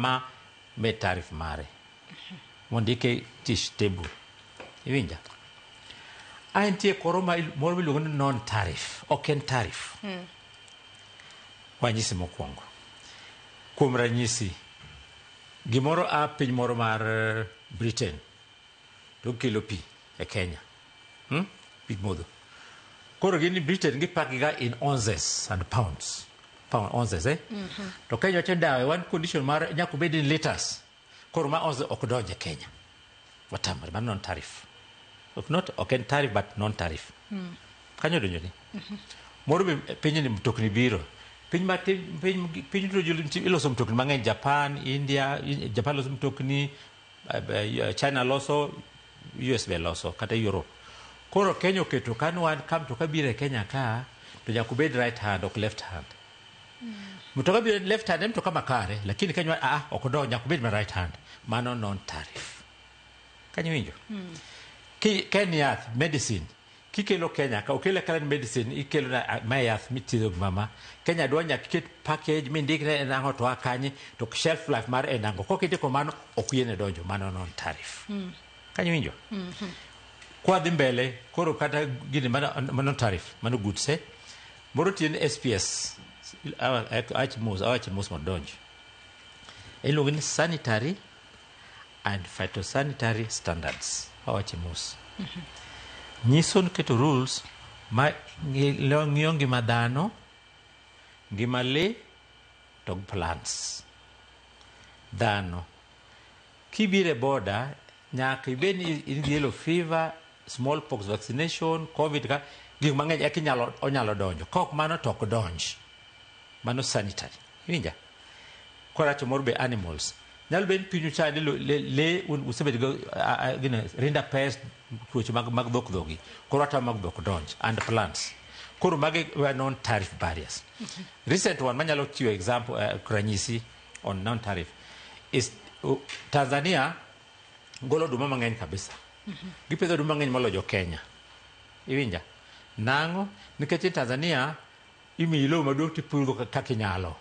Ma med tariff mare mondike tich table. Iwinja? Ae nitie koro ma moro miluongo ni non tariff, ok en tariff. Wanyisi mokwongo. Kuom ranyisi, gimoro a piny moro mar Britain to kelo pi e Kenya. Pi modho. Koro gin Britain gipakiga in ounces and pounds. Pound ounces, eh? To Kenya wacho dawe wan condition mar nyaka obed in liters. Koro ma ounce ok donj e Kenya. Watamre, mano non tariff. Ok not ok en tariff but non tariff. Kanyo donjo ni. Moro be piny ni mtokni biro. Piny ma piny piny iloso mtokni mang'eny Japan, India, Japan loso mtokni, China loso, US be loso kata Europe. Koro Kenya oketo ka ni wan ka mtoka biro e Kenya ka to nyaka obed right hand ok left hand. Mtoka biro left hand en mtoka makare lakini Kenya ah ok odonj nyaka obed ma right hand. Mano non tariff. Kanyo winjo? Ki ka en yath medicine kikelo Kenya ka okele akela ni medicine ikelo na ma yath mithiedho gi mama Kenya dwa nyaka iket package mindik ne en ang'o to a kanye to shelf life mar en ang'o kok indiko mano ok yiene donjo mano non tariff. Kanyo winjo? Kwadhi mbele koro kata gini mano mano tariff mano goods eh moro tiende SPS awach mos awach mos mondo donj iluongo ni sanitary and phytosanitary standards awache mos nyiso ni keto rules ma ng'iyo ngima dhano ngima lee to gi plants dhano kibiro e border nyaka ibed ni in gi yellow fever smallpox vaccination covid ka gik mang'eny eka inyalo onyalo donjo ka ok mano to ok donj mano sanitary iwinja koracho moro be animals nyalo bed ni pinyu chande le, le usebedo go gine rinderpest tuoche mag, mag dhok dhogi koro ata mag dhok donj and plants koro magi were non tariff barriers. Recent one manyalo chiwo example ranyisi on non tariff is Tanzania golo oduma mang'eny kabisa. Gipidho oduma mang'eny moloyo jo Kenya. Iwinja? Nang'o? Nikech in Tanzania imiyi lowo maduong' tipuro kaka inyalo.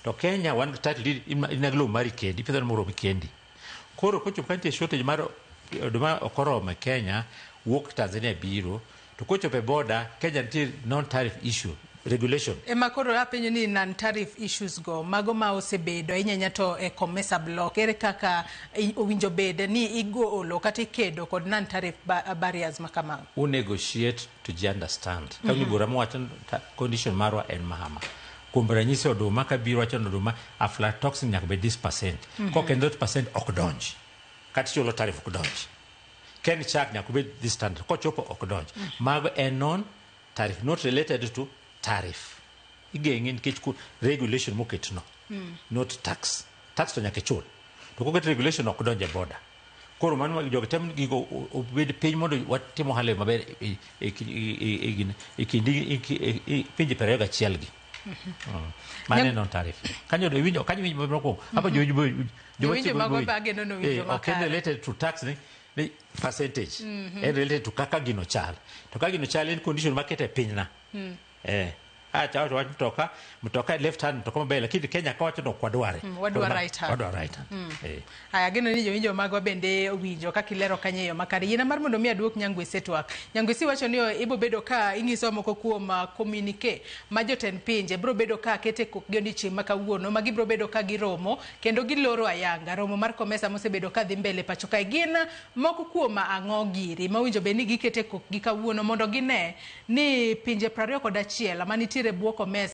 To Kenya wan gi title deed in gi lowo mari kendi, ipidho moromi kendi. Koro kochopo ka nitie shortage mar oduma ok oromo e Kenya, wuok Tanzania biro, to kochopo e border, Kenya nitie non tariff issue regulation. Ema koro apenjo ni non tariff issues go mago ma osebedo ahinya ahinya to e COMESA block ere kaka owinjo bed ni igolo kata ikedo kod non tariff barriers ma kamago? U negotiate to ji understand. Ka ni bura mowacho condition marwa en mahama. Kuom ranyisi oduma ka biro wacho ni oduma aflatoxin nyaka bed this percent. Kok en that percent ok donj. Kata chulo tariff ok donj. Ken chak nyaka obed this standard. Kochopo ok donj. Mago en non tariff not related to tariff. Igeng'e nikech regulation moket no. Not tax. Tax to nyaka ichul. To koket regulation ok donj e border. Koro mano jogi tem gigo obed piny mondo watim ohala maber e kind pinje 21 gi. Mano en non tariff. Kanyo iwinjo kanyo iwinjo mokwongo. Hapa jo jo Jowinjo mago be ageno ni owinjo ok en makare. related to tax ni percentage. En related to kaka gino chal. To kaka gino chal en condition makete e pinyna. Eh. Acha wacho wach mtoka, mtoka left hand mtoka maber lakini Kenya ka wacho ni ok wadware. Wadwa right hand. Wadwa right hand. Eh. Aya, ageno ni jowinjo magwa bende owinjo kaka ilero kanyo e yo makare. Yiena mar mondo mi aduok Nyangwesi e twak. Nyangwesi wacho ni ibo bedo ka inyiso moko kuom communique ma jotend pinje biro bedo ka kete kokgi odiochieng' ma kawuono ma gibiro bedo ka giromo kendo giloro ayanga romo mar COMESA mosebedo ka dhi mbele pacho kae. Gin moko kuom ang'o giri ma owinjo bed ni gikete kokgi kawuono mondo gine ni pinje 21 manitiere e bwo COMESA